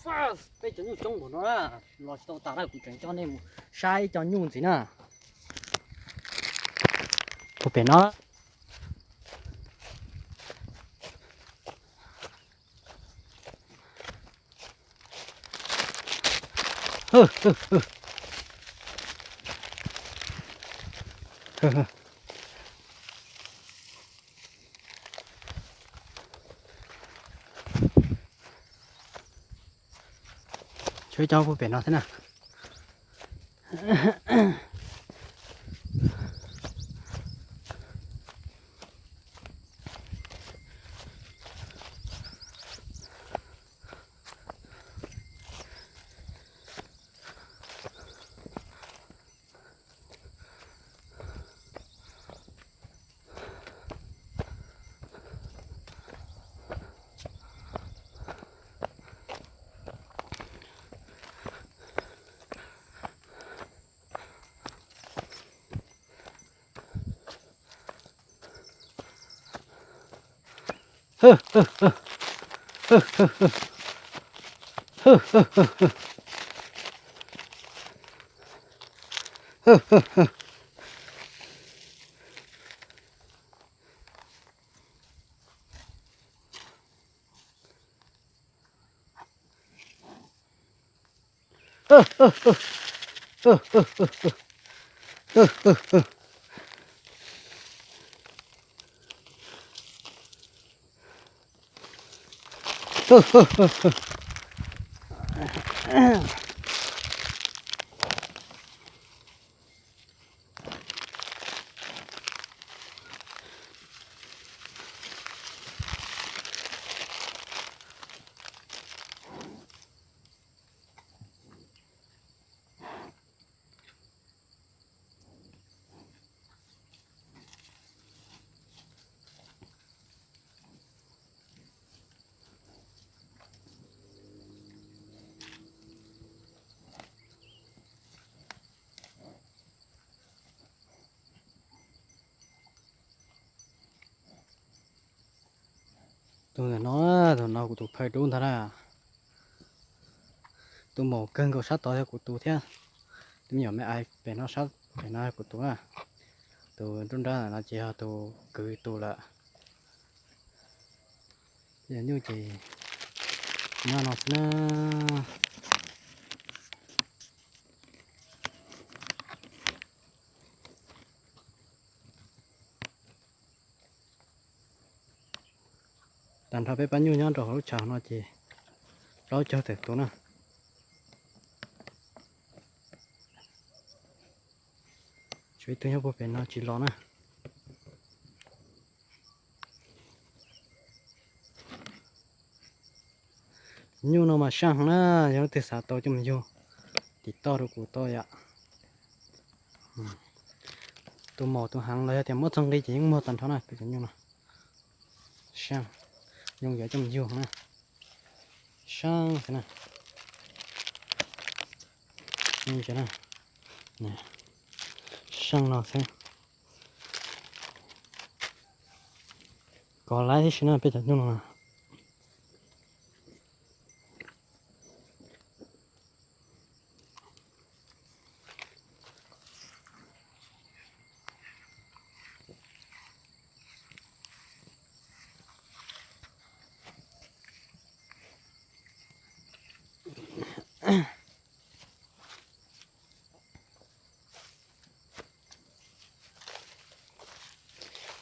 Peb cov nyuj coob npaum no na, los tsis tau tas na, kuv tseem coj nej mus saib ib co nyuj ntxiv na. Puag pem no. Tshuav ib co puag pem no thiab na. Tus ntawm no, tus no kuv tus phaj dub ntag na. Tus maum kawg nkaus sab tod yog kuv tus thiab. Tus me nyuam me ais pem no sab pem no yog kuv tus na. Tus nruab nrab no ces yog tus kwv tus lawm. Yog nyuj ces nyob no xwb na. Tag nrho peb pab nyuj nyob rau hauv lub tshav no ces plaub caug tawm tus na. Tshuav ib tug nyob puag pem no tsis los na. Nyuj no mas saj heev na, yog leej twg xav tau coj mus yug, tim toj rau kuv tau yom. Tus maum tus heev los yog tias muab txog nqi ces yeej muag tag nrho na, peb cov nyuj no. Saj, zoo yuav coj mus yug na. Saj xwb na. Saj no xwb. Kov laiv tib si na peb cov nyuj no.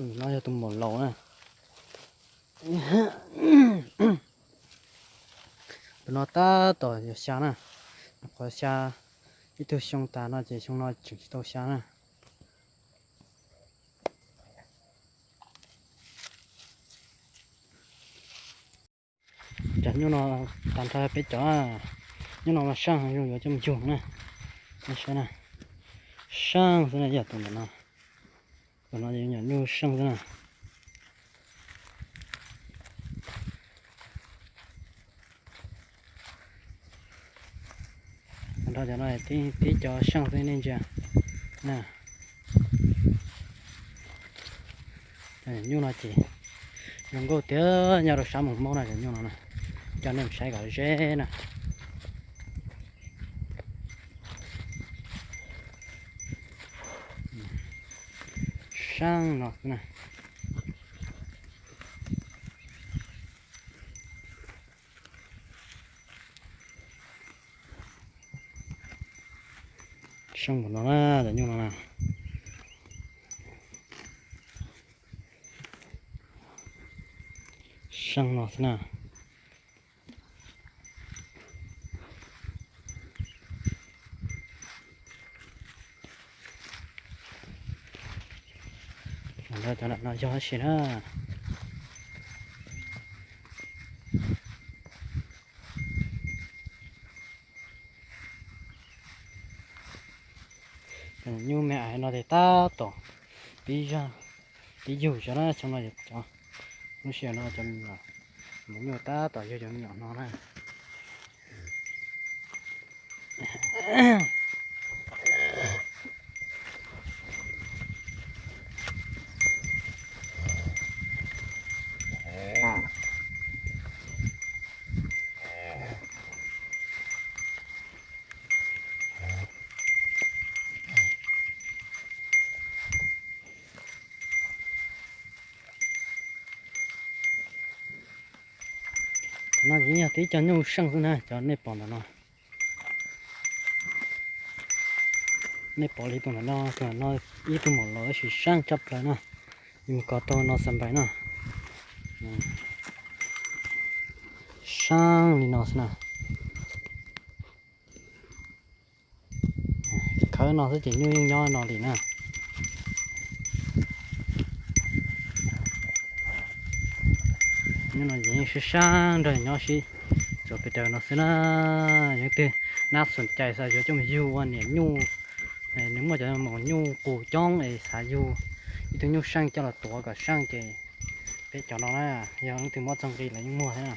No yog tus maum laus na. Tus no tab tom yuav xya na. Nyuam qhuav xya ib tug xyoo tas no ces xyoo no tseem tsis tau xya na. Cov nyuj no tag nrho peb cov, nyuj no mas saj zoo yuav coj mus yug na. Nej saib na, saj xwb na, yog tus ntawm no, tus no yog nyuam nyuj saj xwb na. Tag nrho cov no tib cov saj xwb nej ntsia na. Cov nyuj no ces zoo nkauj tiag, nyob rau sab Moos Maub na cov nyuj no na. Coj nej mus saib kom ze na. Seej no xwb na. Seej npaum no na, cov nyuj no na. Seej no xwb na. Cov no yog tab sis na. Cov nyuj me ais no ces tab tom pib zog, pib yug xwb na. Xyoo no cov, lub sij hawm no cov me nyuj tab tom yug cov me nyuam no na. Cov no ces yog tib co nyuj seej xwb na, cov nej pom ntawm no. Nej pom li tus ntawm no, tus ntawm no ib tug maum los tab sis seej tshaj plaws na. Yuav mus kov tau no xa npais na. Seej li no xwb na. Khawb no xwb ces nyuj yeej nyob no li na. Nyuj no ces yeej sab sab nrog nyob sib tsuas pes daws no xwb na. Yog leej twg nab xum cai xav yuav coj mus yug ua niam nyuj, nws muaj cov maum nyuj qus coob es xav yug ib tug nyuj seej coj los tuav kom seej ces peb cov no na, yog leej twg muab txog nqi lawv yeej muag thiab na.